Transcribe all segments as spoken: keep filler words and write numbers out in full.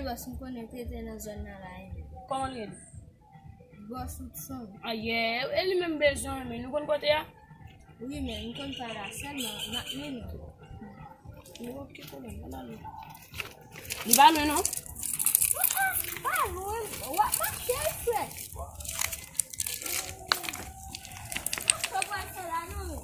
Bòs, m konnen te te nan zòn nan la, e. Kòman l rele? Bòs Woodson. Ayè, e li menm bezwen, men nou konn kote a? Wi, men m konn pa la sèlman, m ap mennen w. Li pa lwen, non? Ah, ah, pa lwen. W ap mache, frè. Sa w pral fè la, non, men?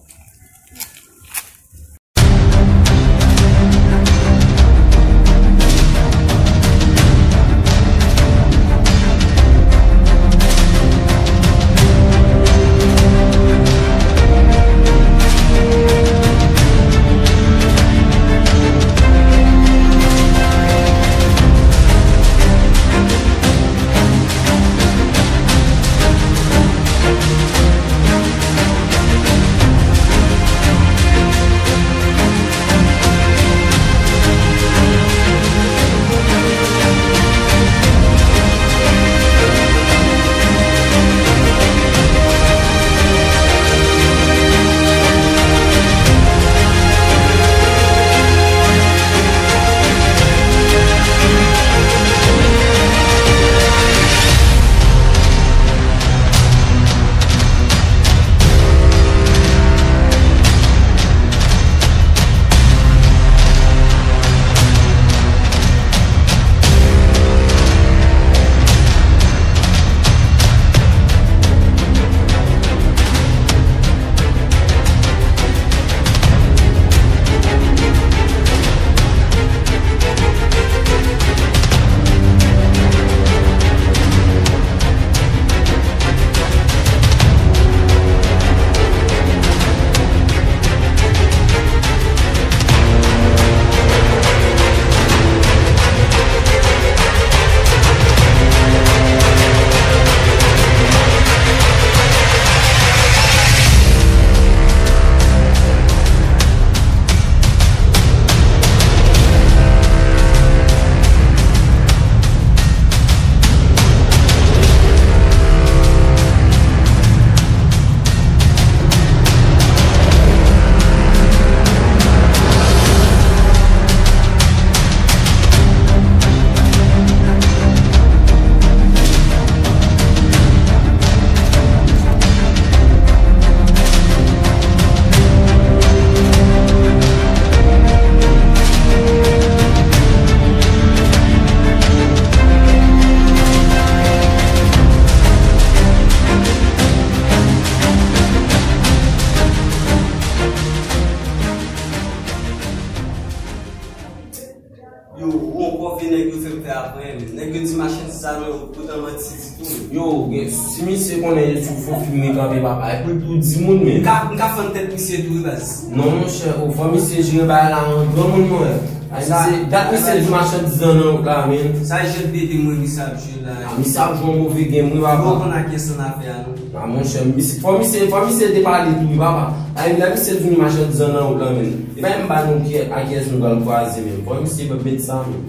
Yo, ou ankò vye nèg yo fè m fè apre, men. Nèg yo di machandiz sa nan wout, poutan manti ditou, men. Yo, gen, si misye konnen YouTube fon fim li kanpe, papa, e pou l tou di moun, men. M ka, m ka fann tèt misye tou, wi, baz. Non, monchè, o, fò misye jere bagay la an granmoun, mwen. Ay, misye, dat misye di machandiz lan nan wout la, men. Sa jan de de mwen misye ap jwe la. A, misye ap jwe yon move game, wi, papa. Ou konn a kiyès ann afè a, non? A, monchè, misye, fò misye, fò misye te pale tou, wi, papa. Ay, lè misye di nou machandiz lan nan wout la, men. E pa menm ba nou ki, a kiyès nou pral kwaze menm. Fò misye pa met sa menm.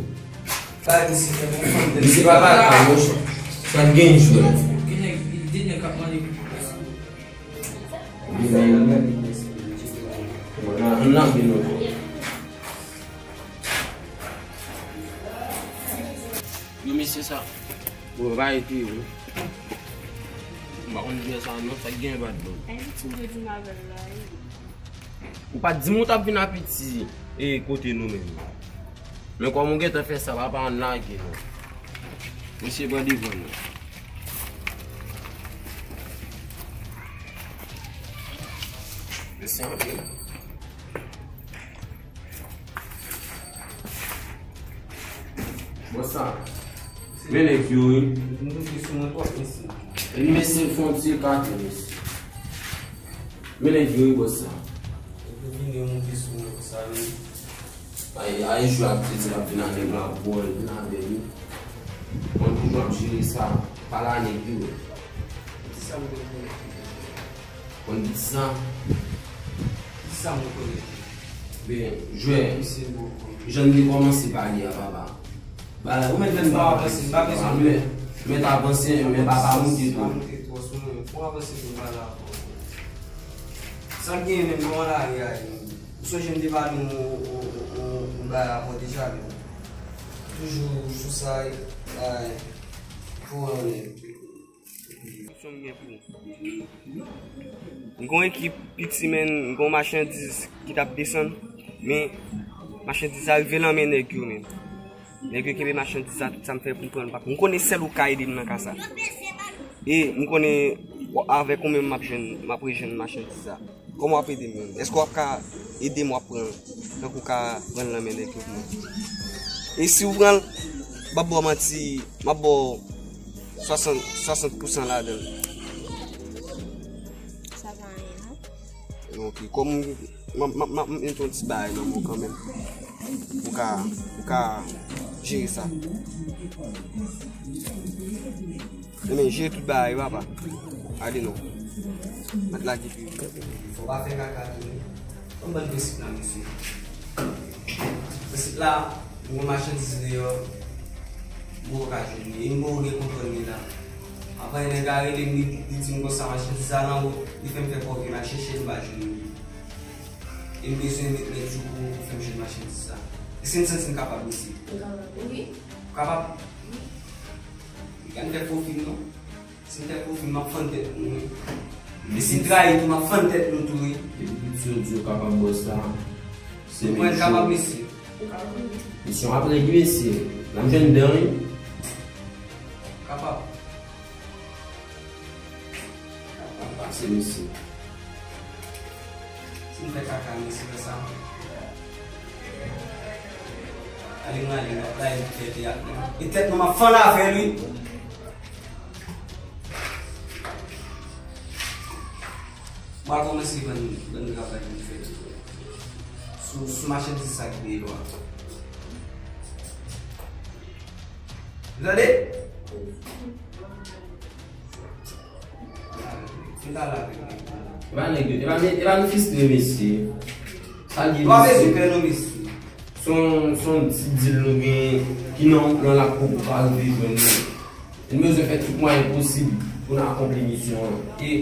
Bay misye fè bon fanm tèt. Misye pa pale pa monchè. Sa gen jwè. Gen nèg, gen nèg k ap mande pou plis. Bon, nan, nan, nan, nan. Yo, mesye sa. Bon, ba epi, wi. M pa konn jwè sa non, sa k gen bad, non. Ay, ti m te di m avè l la, wi. Ou pa t di m ou t ap vin Apiti, e, kote nou menm. Men kòm ou gentan fè sa, papa, ann lage, non. Mesye, pran devan, non. Mèsi anpil. Bon sa. Men nèg yo, wi. Nou te sou mwen twòp, mesye. Epi mesye fè yon ti ekate, mesye. Men nèg yo, wi, bòs sa. Epi vini yon moute sou mwen konsa, wi. Ay, ay, jwe ak pitit ap vin a nèg la, bòl, vin avè li. Konn ki jan ap jere sa, pale a nèg yo. Ki sa m te konnen? Konn ki sa? Ki sa m konnen? Ben, jwè, jan n te kòmanse pale a, papa. Ba, ou mèt fè m avanse, m pa bezwen. Mèt avanse, men papa moute twò. Pa moute twò sou mwen. Fò avanse pou m pale avè w. Sa k genyen menm, kòman lari a ye? Ou sonje m te pale yon, yon, yon, yon bagay avè w deja, men. Toujou sou sa, ay, pou anlè. Misyon m gen pou ou. M gon ekip piti, men m gon machandiz ki t ap desann, men machandiz la rive nan men nèg yo, men nèg yo kenbe machandiz la, tout sa m fè pou m pran l pa m konnen sèl ou ka ede m nan ka sa. E m konnen avèk ou menm m ap jwenn, m ap rejwenn machandiz la. Kòman w ap ede m menm? Èske w ap ka ede m, w ap pran, tankou w ka pran l nan men nèg yo pou mwen? E si w pran l, m ap ba w manti, m ap ba w swasant, swasant pousan ladan l. Sa pa anyen, non. Ok, kòm m ap, m ap, m ap, m ap met yon ti bagay nan men w kanmenm. Ou ka, ou ka jere sa. Ebyen, jere tout bagay, papa. Ale non. Mèt la ki pi. Fò pa fè kaka tou, wi. Yon bann prensip la, mesye. Prensip la, yon machandiz deyò, m poko ka jwenn li. E m poko gen kontwòl li la. Anvan, nèg la rele m, li, li di m konsa, machandiz la nan wout, li fè m fè pòv, m al chèche l, m pa jwenn li. E m bezwen met nèg jou pou, pou fè m jwenn machandiz sa. Èske n santi n kapab, mesye? Wi. Kapab? Wi. Gade fè pwofil non. Si n fè pwofil, m ap fann tèt nou, wi. E si n trayi tou, m ap fann tèt nou tou, wi. Depi piti yo di yo kapab bòs la, se menm kapab, mesye. Misyon ap règle, mesye. N ap jwenn dan, wi. Kapab. Kapab pase, mesye. Si n fè kaka, mesye, fè sa. Ale, mwen ale, mwen ale, mwen fè teyat, non. E tèt nou, m ap fann avè l, wi. Mwen al kòmanse bann, bann travay mwen fè sou, sou machandiz sa k deyò a. Ou tande? Mwen t al avèk nèg yo. E pa nèg yo, e pa, e pa nou fistre, mesye. Sa l ye, mesye? Nou pa bezwen pè, non, mesye. Se yon, se yon ti dil nou genyen ki nan, nan lakou pou pa rive jwenn nou. Nou bezwen fè tout mwayen posib pou n akonpli misyon an. E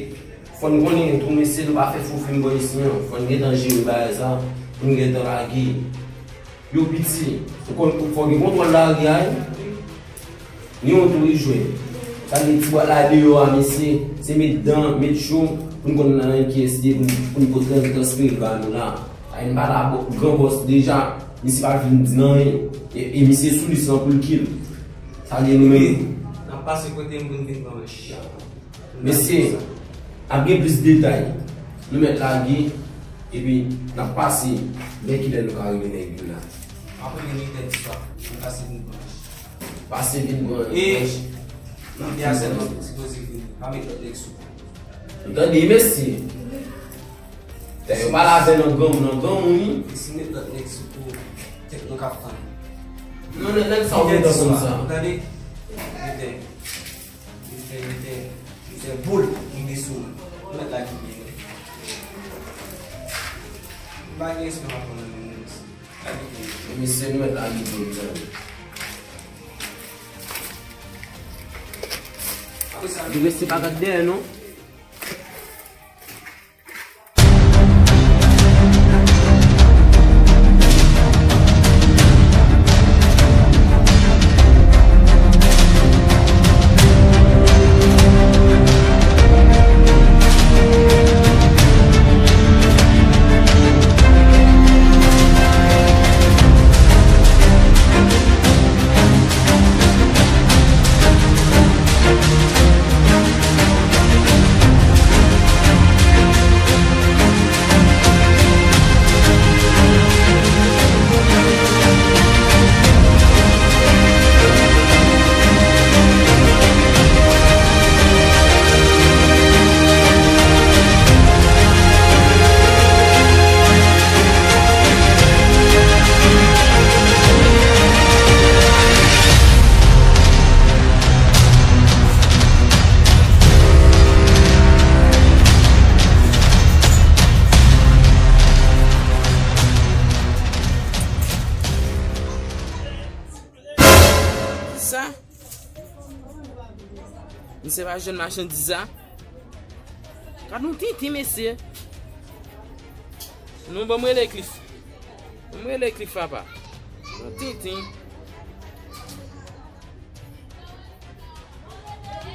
fò n konnen tou, mesye, nou pa fè fofim bò isi an. Fò n gentan jere bagay sa, pou n gentan lage. Yo piti, ou konn, fò gen kontwòl lari a, wi. Ni yon tou li jwe. Sa gen ti bwa la deyò a, mesye, se met dan, met cho, pou n konn nan kiyès li ye, pou n, pou n pote l transfere l ba nou la. Ay, n pa la, gran bòs deja, misye pa vin di nan anyen. E, e misye sou lis lan pou l kil. Sa gen nou menm. N ap pase kote m pou n vin pran manch. Mesye, ap gen plis detay. Nou mèt lage, epi n ap pase, men kilè nou ka rive nèg yo la. Apre militè di sa, nou pase vin pran manch. Pase vin pran manch. E, nan de a sèlman sipoze vini. Pa met lòt nèg sou. Ou tande, mesye? Tè yo pale avè nan granmoun, nan granmoun, wi. E si met lòt nèg sou kou, tèt nou k ap fann. Non, nèg, nèg sa ou gentan konn sa. Ou tande? Li fè, li fè, li fè, li fè boul, li desou mwen. Ou mèt la ki byen. M pa gen espè m ap pran nan men nou, mesye. Misye nou mèt la ki byen, tande. Li resi pa gad dèyè, non? Kisa? Misye pa jwenn machandiz la? Gad yon tintin, mesye. Non, ban m rele Cliff. Ban m rele Cliff, papa. Yon tintin.